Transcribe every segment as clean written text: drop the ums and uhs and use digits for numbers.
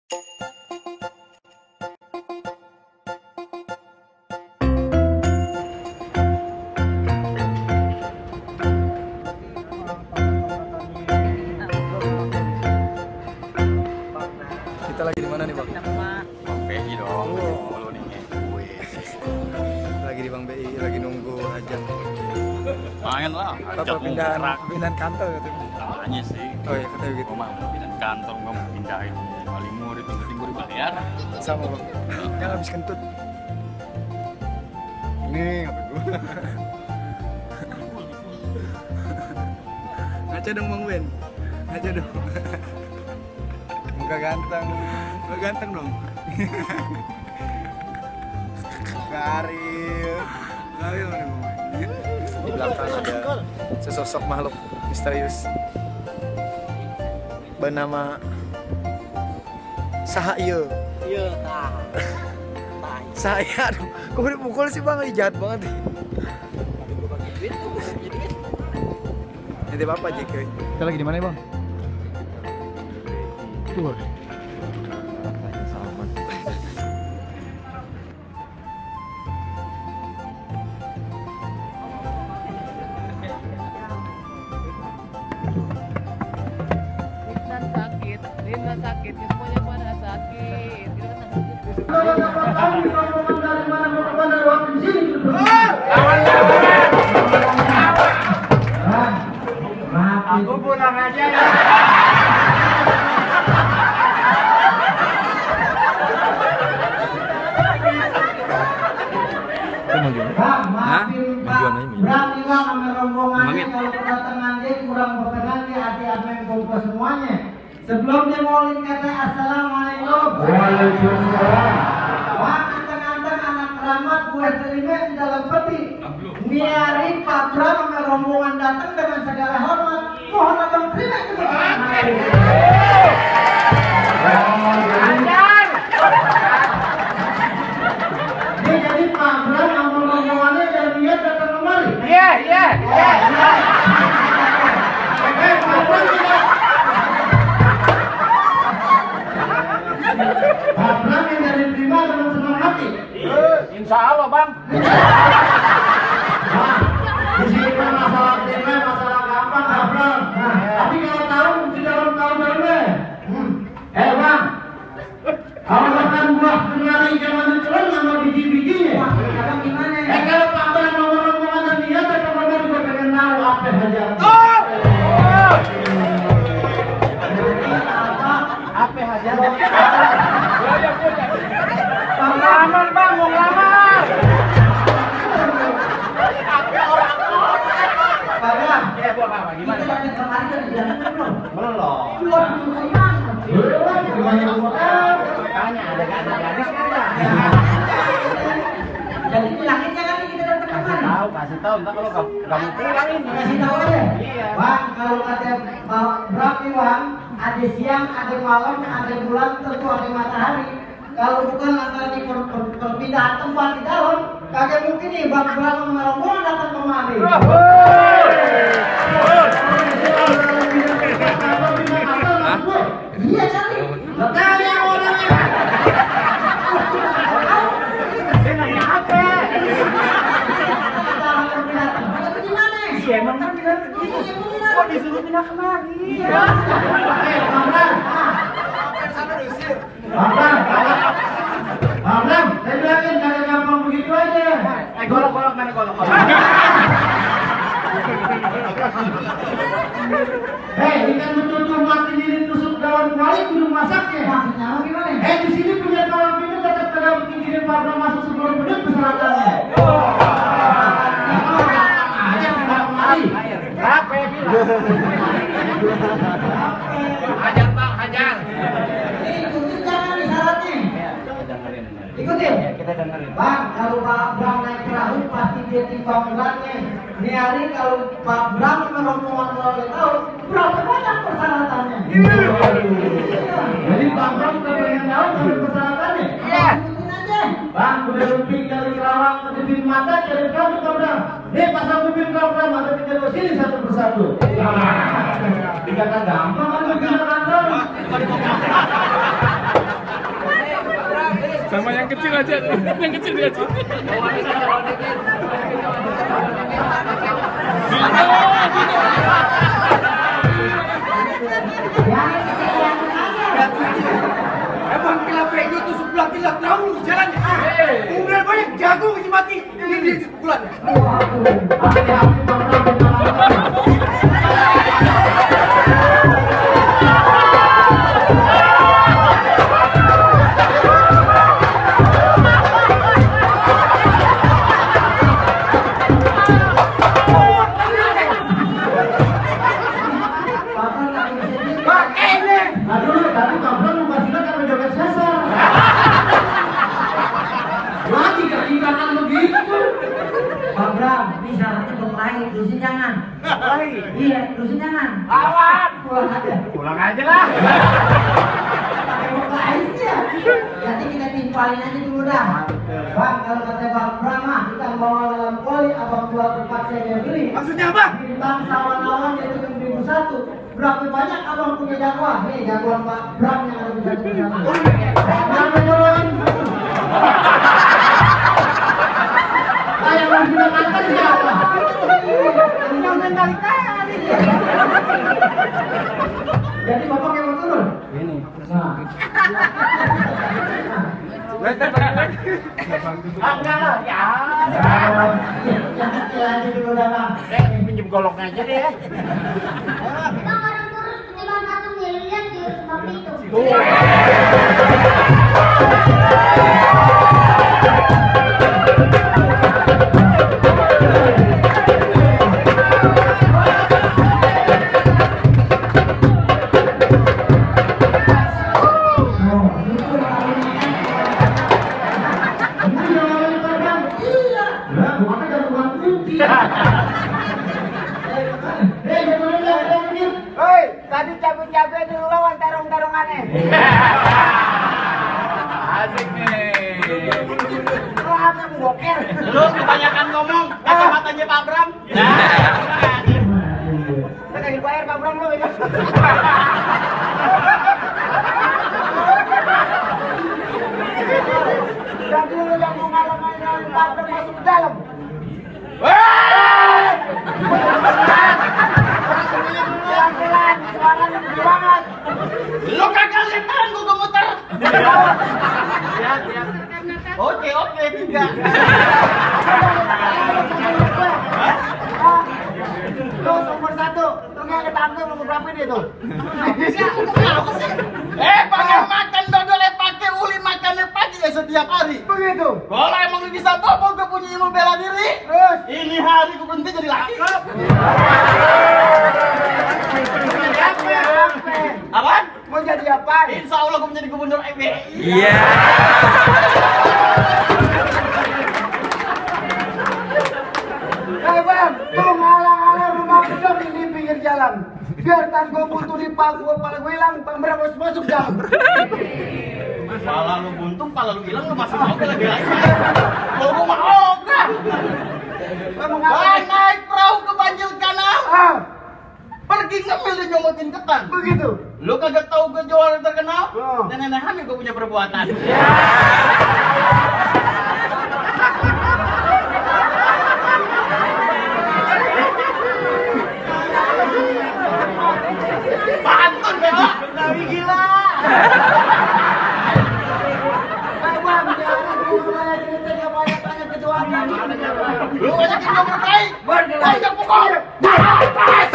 Kita lagi di mana nih, Bang? Bang BI dong. Mulu nih. Lagi di Bang BI, lagi nunggu ajan. Main lah. Apa pindahan kantor gitu? Tanya sih. Oh iya, katanya begitu. Mau pindahan kantor, mau pindahin Bali Murid, Timur Baliar. Sama, Bang. Yang habis kentut. Ini apa gua? Ngaca dong, Bang Ben. Ngaca dong. Muka ganteng. Muka ganteng dong. Karil. Karil mana, Bang? Di belakang ada sesosok makhluk misterius bernama Sahaya. Iya, tah. Saya, aduh, kok udah pukul sih Bang, jahat banget. Tapi gua bagi duit tuh, gua punya duit. Nanti apa JK? Kita lagi di mana Bang? Tuh. Rina sakit, semuanya pada sakit. Aku pulang aja ya. Berarti bang sama rombongannya kalau kedatangan dia kurang berkenan dia hati-hati kumpul semuanya. Sebelum dia maulid kata assalamualaikum. Waalaikumsalam. Wah anteng-anteng anak keramat gue terima di dalam peti. Niari Pak Bram sama rombongan datang dengan segala hormat. Mohon abang terima itu. Dia jadi Pak Bram sama rombongannya dan dia datang kemari. Iya. Pak Bram tidak. Pak Bram yang dari terima dengan senang hati. Insya Allah bang. Di sini kan masalah terima, masalah gampang Pak Bram. Tapi kalau tahu di dalam tahun baru bang, kalau makan buah kenari jangan dicelan sama biji-bijinya. Kalau Pak Bram mau rombongan dan dia tetap ada juga pengen tahu apa saja. Apa aja? Bang lamar bang, mau lamar. Bang, ya buat apa? Gimana? Kita kemarin kan di jalan belum? Belum. Tanya ada gadis kan ya? Jadi bilangin jangan kita datang kemana? Kasih tahu, entar kalau kamu pulang ini. Kasih tahu aja. Iya. Bang, kalau kata berapa bang? Ada siang, ada malam, ada bulan, tentu ada matahari. Kalau bukan antara di perpindahan tempat di dalam, kagak mungkin nih bang berapa rombongan datang kemari. Iya cari. Lekali orangnya. Dia nanya apa? Kita gimana? Iya emang kan bilang begini. Kok disuruh pindah kemari? Bang, saya bilangin jangan gampang begitu aja. Golok-golok mana golok-golok? Ikan betul-betul mati diri tusuk daun kuali kudu masaknya. Maksudnya gimana? Di sini punya kawan pintu tetap tidak bikin Pak Bram masuk sebelum beduk persyaratannya. Aja tidak kemari. Berapa ya bilang? Hajar bang, hajar. Ikutin jangan nih syaratnya. Ikutin. Ya, kita dengerin. Bang, kalau Pak Bram naik perahu pasti dia timbang beratnya. Ini hari kalau Pak Bram merombongan melalui tahu berapa banyak persyaratannya. Jadi Pak Bram kita pengen tahu dari persyaratannya. Iya. Ikutin aja. Bang, udah lebih dari Kerawang ke Tebing Mata dari kamu Pak Bram. Nih pasang kuping Pak Bram ada pindah ke sini satu persatu. Dikata gampang kan pindah kantor. Sama yang kecil aja, yang kecil aja. Emang kilap itu tuh sebelah kilap tahu jalannya. Udah banyak jago mesti mati. Ini bulannya. Aduh, tadi kamu memastikan kamu joget sesar. Lagi keindahan begitu. Pak Bram, ini syaratnya dong lain, terusin jangan. Lain. Iya, terusin jangan. Awan. Pulang aja. Pulang aja lah. Tembok lainnya. Jadi kita timpalin aja dulu dah. Bang, kalau kata Bang Bram mah, kita bawa dalam koli, abang jual tempat saya beli. Maksudnya apa? Bintang sawan-awan yaitu 1.001. Berapa banyak abang punya jagoan? Nih jagoan Pak Bram yang ada di satu. Bram menurun. Kayak menggunakan siapa? Yang mentalitas. Jadi bapak yang mau turun? Ini. Nah. Enggak lah, ya. Yang kecil aja dulu dah bang. Pinjem goloknya aja deh. Kita orang kurus 51 miliar di sebab itu. Hei, tadi cabai-cabai dulu lawan tarung-tarungannya. Asik nih. Lu apa boker? Lu kebanyakan ngomong, kacamatanya Pak Bram. Kita lagi bayar Pak Bram lu ini. Jadi lu yang mau ngalang-ngalang Pak Bram masuk ke dalam. Pelan-pelan, suaranya gede banget. Lu kagak lihat tangan gua gemeter. Oke, tiga. Lu nomor 1, lu nggak ketangkep nomor berapa ini tuh? Pakai makan dodolnya pakai uli makannya pagi ya setiap hari. Begitu. Kalau emang lu bisa bobo gua punya ilmu bela diri. Terus Ini hari gua berhenti jadi laki. Apaan? mau jadi apa? Insya Allah gua menjadi gubernur MBI. Iya. Hei bang, tuh ngalang-ngalang rumah gedung di pinggir jalan. Biar tan gue buntu di palu gue hilang, Bang harus masuk dalam. Pala lu buntung, pala lu hilang, lu masih mau lagi lagi. Kalau gua mau ogah. Naik perahu ke banjir kanal. Ah, Pergi ngambil dan nyomotin ketan. begitu. Lu kagak tahu gue jualan terkenal? Oh. Dan nenek hamil gue punya perbuatan. Pantun bela. Tapi gila. Bang, jangan dulu banyak cerita, gak banyak kejuaraan. Lu ajakin gue berkait. Berkelahi. Ajak pukul. Pas.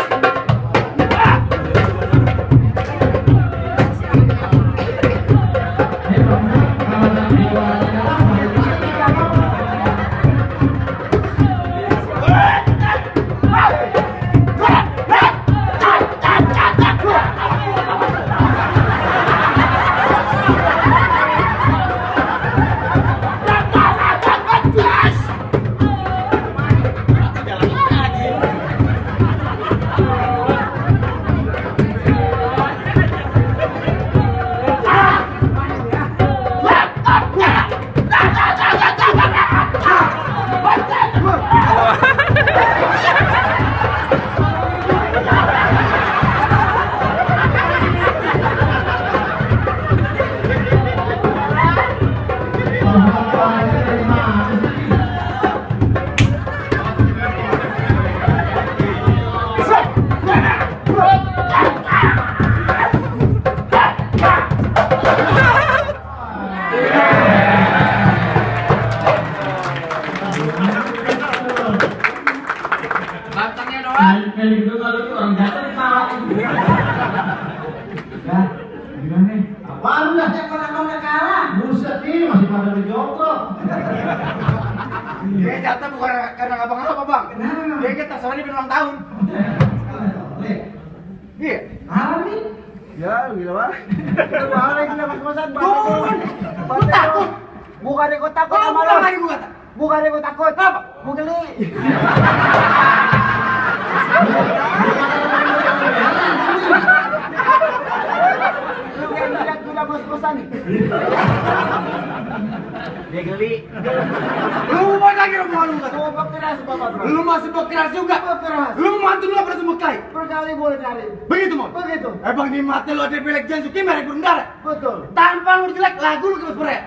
Jalan lagi. sekali gitu kalau itu orang jatuh ditawain. Ya, gimana nih? Apaan lah yang kona kalah? Buset nih masih pada berjongkok. Dia jatuh bukan karena abang-abang apa bang? Kenapa? Dia kita soalnya ulang tahun. Iya. Apa nih? Ya, gila Bang. Itu mahal lagi lah mas-masan. Lu takut? Bukan aku takut Kalau sama pulang lo. lagi gua kata. Bukan aku takut. Apa? Mau geli. Lu yang lihat udah bos-bosan. Dia geli. Lu mau lagi rombongan lu kata. Mau berkeras bapak bro. Lu masih berkeras juga. Berkeras. Lu mantu lu pernah semua kali. Berkali boleh kali. Begitu mau. Begitu. Bang di mata lu ada belek jansu kimar yang berendara. Betul. Tanpa lu jelek lagu lu kebas berat.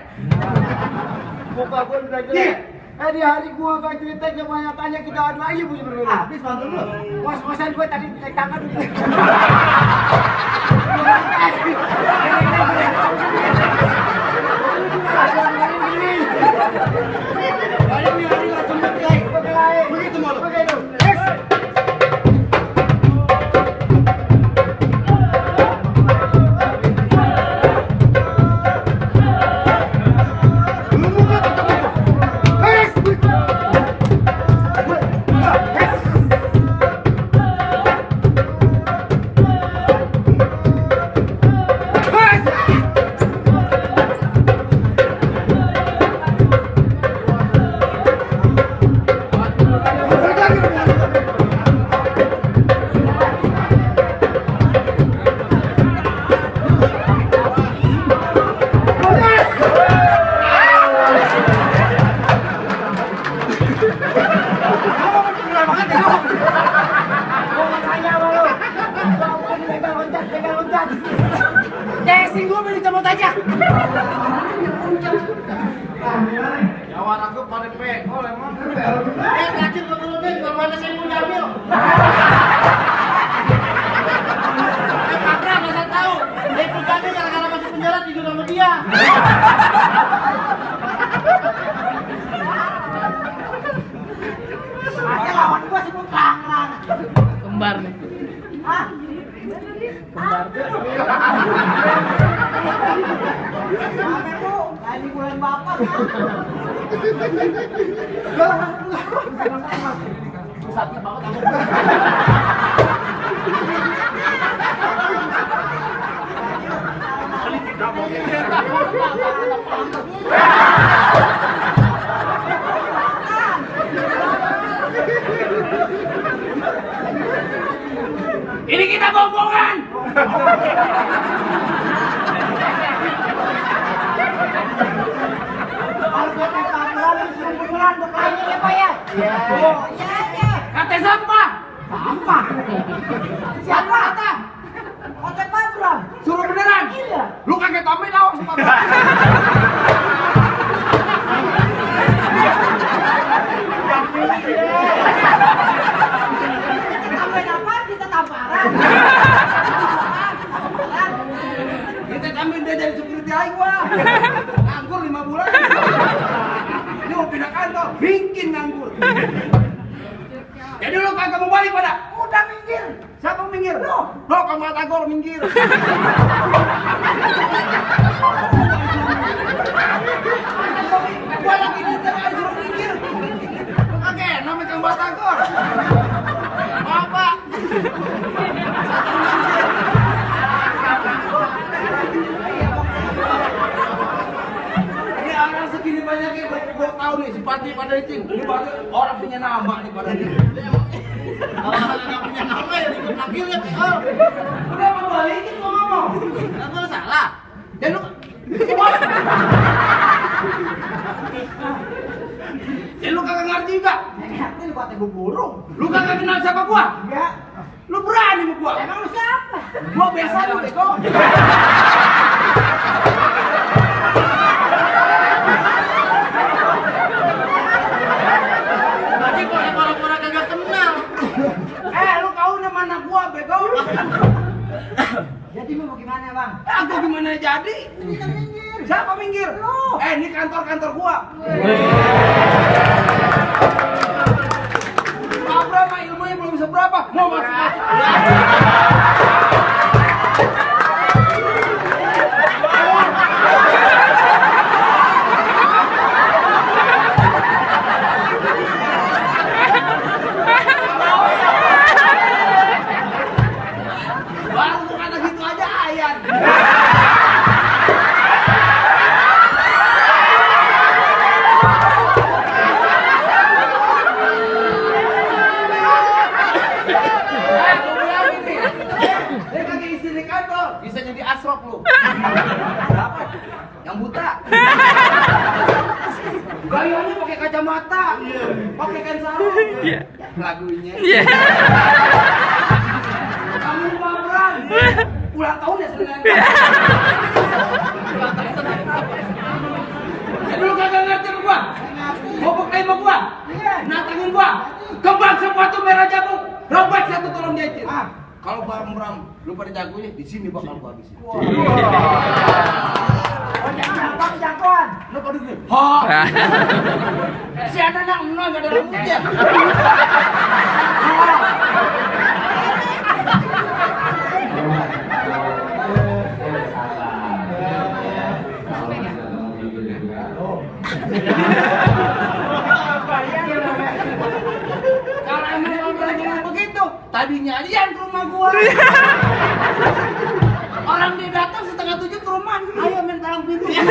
Muka gue udah Iya. jelek. Di hari gua bang cerita semuanya tanya kita adu aja punya berbeda. Habis mantu lu. Was-wasan gue tadi naik tangga dulu. Hari langsung berkelahi. Begitu mau lu. Begitu. Lu mau kata Casing gua beli cabut aja. Jawab aku pada pekol emang. Terakhir lu mana saya mau jamil. Pakra masa tahu. Itu kan gara-gara masuk penjara tidur sama dia. Masa lawan gua sih Pakra. Kembar nih. Hah? Ini bulan bapak kan? Sakit banget aku. Ini kita bohongan. Kalau kita Pakra disuruh beneran bekanya ya Pak ya? Iya. Oh, iya. Kata sampah. Sampah. Siapa kata? Kata Pakra. Suruh beneran. Iya. Lu kagak tambahin awas sama gua. Tambahin apa? Kita tamparan. Kita tambahin dia jadi security aja gua. Nganggur 5 bulan. Ini mau pindah kantor, bikin nganggur. Jadi lu kagak mau balik pada? Udah minggir. Siapa yang minggir? Lu. Lo kamu Tagor minggir. Gua lagi di tengah suruh minggir. Oke, nama Kang Batagor. Apa? Ini orang segini banyaknya gua tahu nih si Pati pada itu. Ini baru orang punya nama nih pada ini. Kalau nggak punya nama ya ikut nakilnya. Udah mau balikin gua ngomong. Enggak gua salah. Dan lu Ya lu kagak ngerti juga. Ini lu kata gua burung. Lu kagak kenal siapa gua? Enggak. Lu berani sama gua? Emang lu siapa? Gua biasa lu bego. Berarti kalau orang kagak kenal. Lu kau nama anak gua bego. Jadi mau gimana bang? Aku gimana jadi? Kita minggir. Siapa minggir? Lu. Ini kantor gua. Abra mah ilmunya belum seberapa. berapa? Mau masuk. Baru kata gitu aja ayat. Dia kagak isi di kantor, bisa jadi asrop lu. Berapa? Yang buta. Gayanya pakai kacamata, pakai kain sarung. Lagunya. Kamu Bang, ulang tahun ya Senin. Jadi lu kagak ngerti sama gua? Mau pakai sama gua? Nantangin gua? Kembang sepatu merah jagung, robek satu tolong jahit. Kalau Bang Bram lu pada jagonya di sini bakal gua habisin. Oh, jangan jagoan. Lu pada gini. Ha. Si anak enggak ada rambutnya. Kalau emang ngomong begitu, tadinya aja yang ke rumah gua. Orang dia datang 6:30 ke rumah, ayo main palang pintu. Gua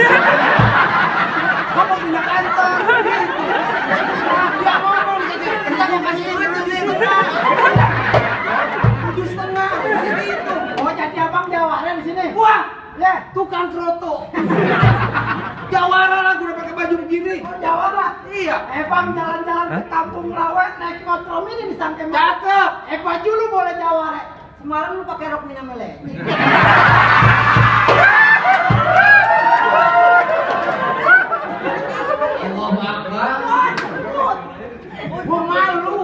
mau pindah kantor. Dia ngomong gitu, kita mau kasih duit 7,5. 7,5, gitu. Oh, jadi abang jawara di sini. Wah, Ya, tukang kroto. Jawara lah gua udah pakai baju begini. oh jawara. Iya. Bang jalan-jalan ke kampung Rawa naik motor ini disangka Cakep. baju lu boleh jawara. Semalam lu pakai rok Mina Mele. Allahu Akbar. Gua malu.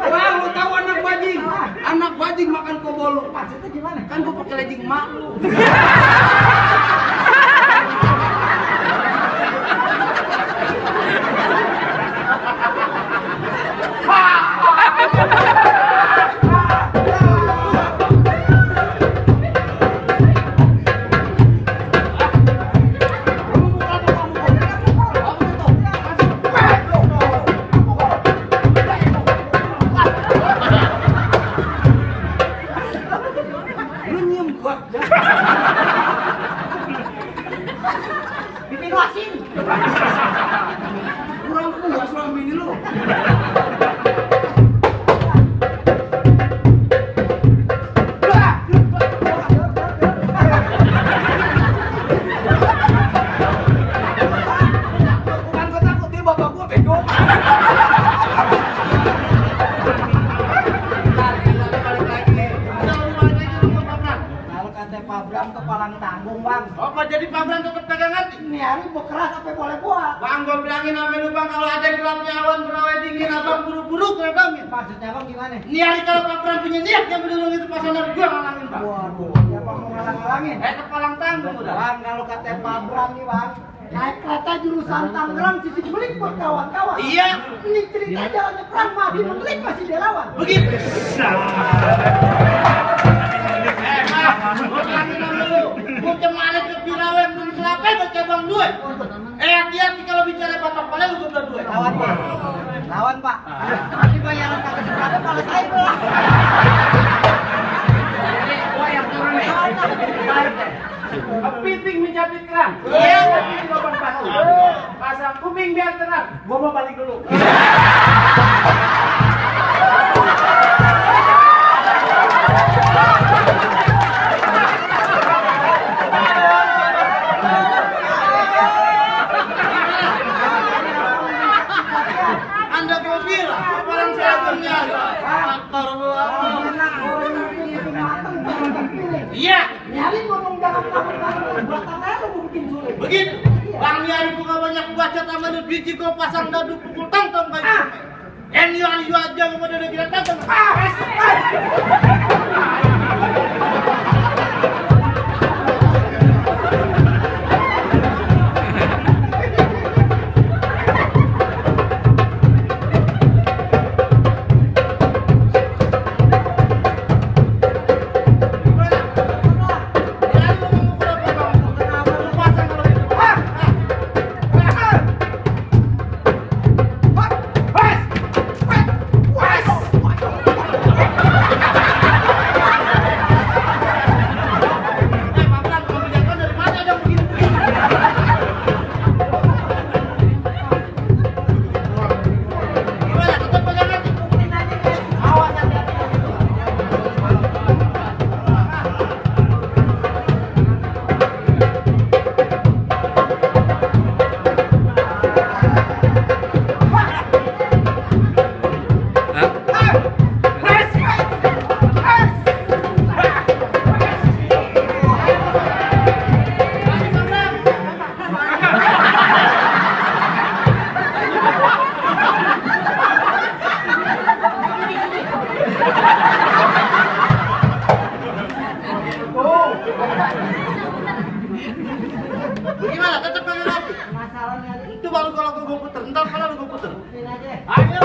Wah, lu tahu anak bajing? Anak bajing makan kobolo. Maksudnya gimana? Kan gua pakai legging mak lu. Lu nyium gua. Bikin wasin. Kurang puas selama ini lu. Bukan gua takut, dia bapak gua bego. Kalau kata Pak Bram ke palang tanggung, Bang. Apa jadi Pak Bram tetap pegang hati? Ini hari mau keras apa boleh buat? Bang, gua bilangin sama lu Bang, kalau ada gelapnya awan berawet dingin, abang buru-buru gue bangin. Maksudnya Bang gimana? Ini hari kalau Pak Bram punya niat yang berdurung itu pasangan gua ngalangin Bang. Waduh, ya Bang mau ngalang-ngalangin. Kepalang tanggung udah. Bang, kalau kata Pak Bram nih Bang, naik kereta jurusan Tangerang sisi belik buat kawan-kawan. Iya. Ini cerita jalannya perang mati mengelik masih dilawan. Begitu. Gua bilangin sama lu, gua cemalit ke Pirawen belum selapai baca Bang duit. Hati-hati kalau bicara batok pala lu gua duit. Lawan Pak. Lawan Pak. Nanti bayaran kagak seberapa kalau saya belah. Gua yang turun nih. Kepiting menjapit kerang. Iya. Kepiting lubang batu. Pasang kuping biar tenang. Gua mau balik dulu. Anda gua bilang, orang saya ternyata. Aktor gua. Enak orang yang itu mateng jangan terpilih. Iya. Nyari ngomong jangan takut-takut. Belakangnya lu mau bikin sulit. Begitu. Bang Nyari gua banyak baca sama ada biji gua pasang dadu pukul tong-tong kayak gitu. Yu aja gua udah gila tong. Bagaimana? Tetap kagak ngerti. Masalahnya Itu baru kalau gue puter. Ntar kalau gue puter. ikutin aja. Ayo.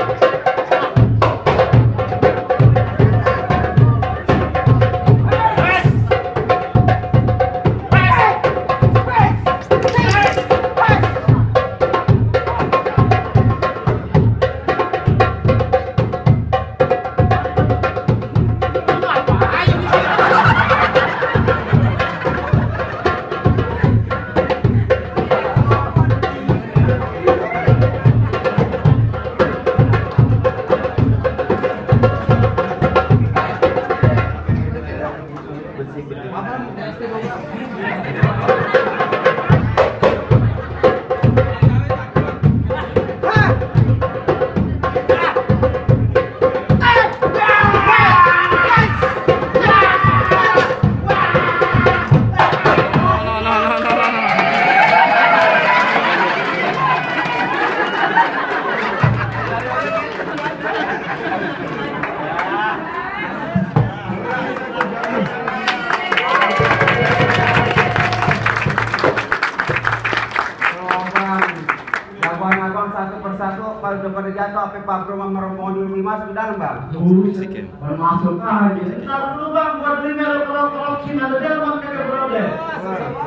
Abang satu persatu kalau udah pada jatuh apa Pak Bro sama rombongan dulu masuk ke dalam bang. Masuk aja. Ntar dulu bang, buat beli merek korupsi ada dia bang kagak beroleh.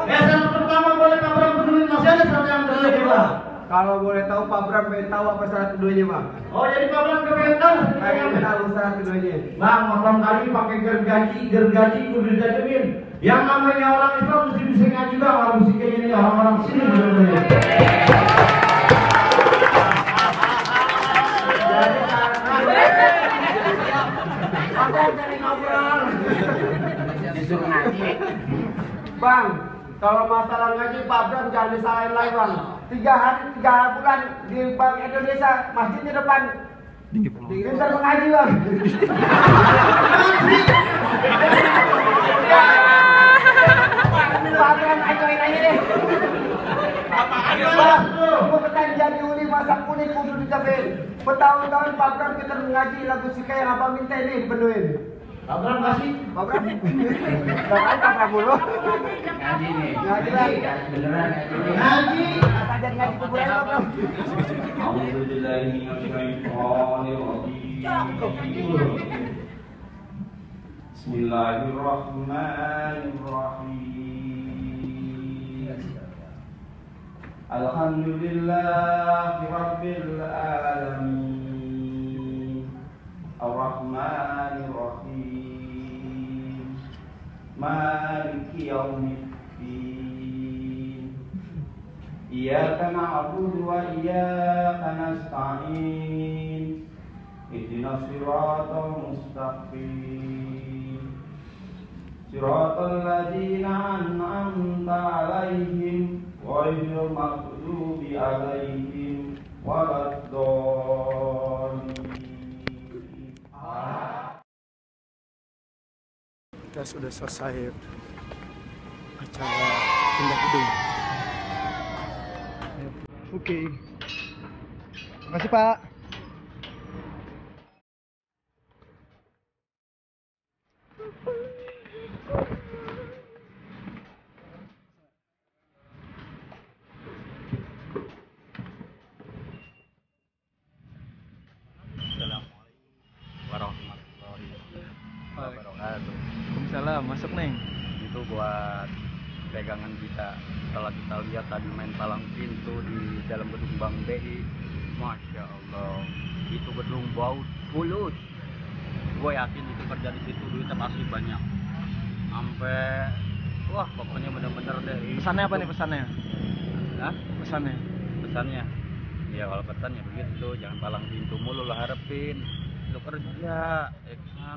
Yang pertama boleh Pak Bram peduli masih ada satu yang terlebih bang. Kalau boleh tahu Pak Bram pengen tahu apa syarat keduanya bang? Oh jadi Pak Bram kepengen tahu? Pengen tahu syarat keduanya. Bang, motor kali pakai gergaji kudu dijajamin. Yang namanya orang Islam mesti bisa ngaji bang, orang mesti kayak gini orang-orang sini bener-bener. Bang, kalau masalah ngaji Pak Bram jangan disalahin lagi bang. 3 hari 3 bulan di Bank Indonesia masjid di depan. Pintar mengaji bang. Pak Bram ajoin aja deh. Bang, gua petani jadi uli masak kulit kudu dicapain. Bertahun-tahun Pak Bram kita mengaji lagu Sika yang abang minta ini dipenuhin. Pak Bram kasih. Pak Bram, jangan Pak Bram dulu. Ngaji nih. Ngaji bang. Beneran ngaji nih. Ngaji. Ajar ngaji kuburan Pak Bram. Bismillahirrahmanirrahim. Alhamdulillahi Rabbil Alamin. Ar-Rahmanir-Rahim. Maliki Yawmiddin. Iyyaka na'budu wa iyyaka nasta'in. Ihdinas siratal mustaqim. Siratal ladzina an'amta 'alaihim ghairil maghdubi 'alaihim waladdallin. Kita sudah selesai acara pindah gedung. Oke. Makasih Pak. Waalaikumsalam, masuk Neng. Itu buat pegangan kita. Setelah kita lihat tadi main palang pintu di dalam gedung Bank BI, Masya Allah, itu gedung bau mulus. Gue yakin itu kerja di situ duitnya pasti banyak. Sampai, wah pokoknya bener-bener deh. Pesannya apa nih pesannya? Hah? Pesannya? Pesannya? Ya kalau pesannya begitu, jangan palang pintu mulu lo harapin. Lu kerja,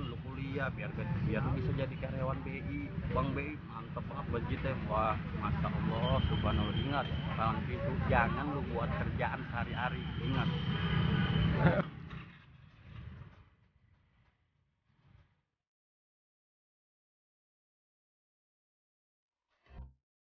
lu kuliah biar lu bisa jadi karyawan BI, Bank BI mantep banget budgetnya. Wah, Masya Allah, subhanallah. Ingat, palang pintu jangan lu buat kerjaan sehari-hari, ingat.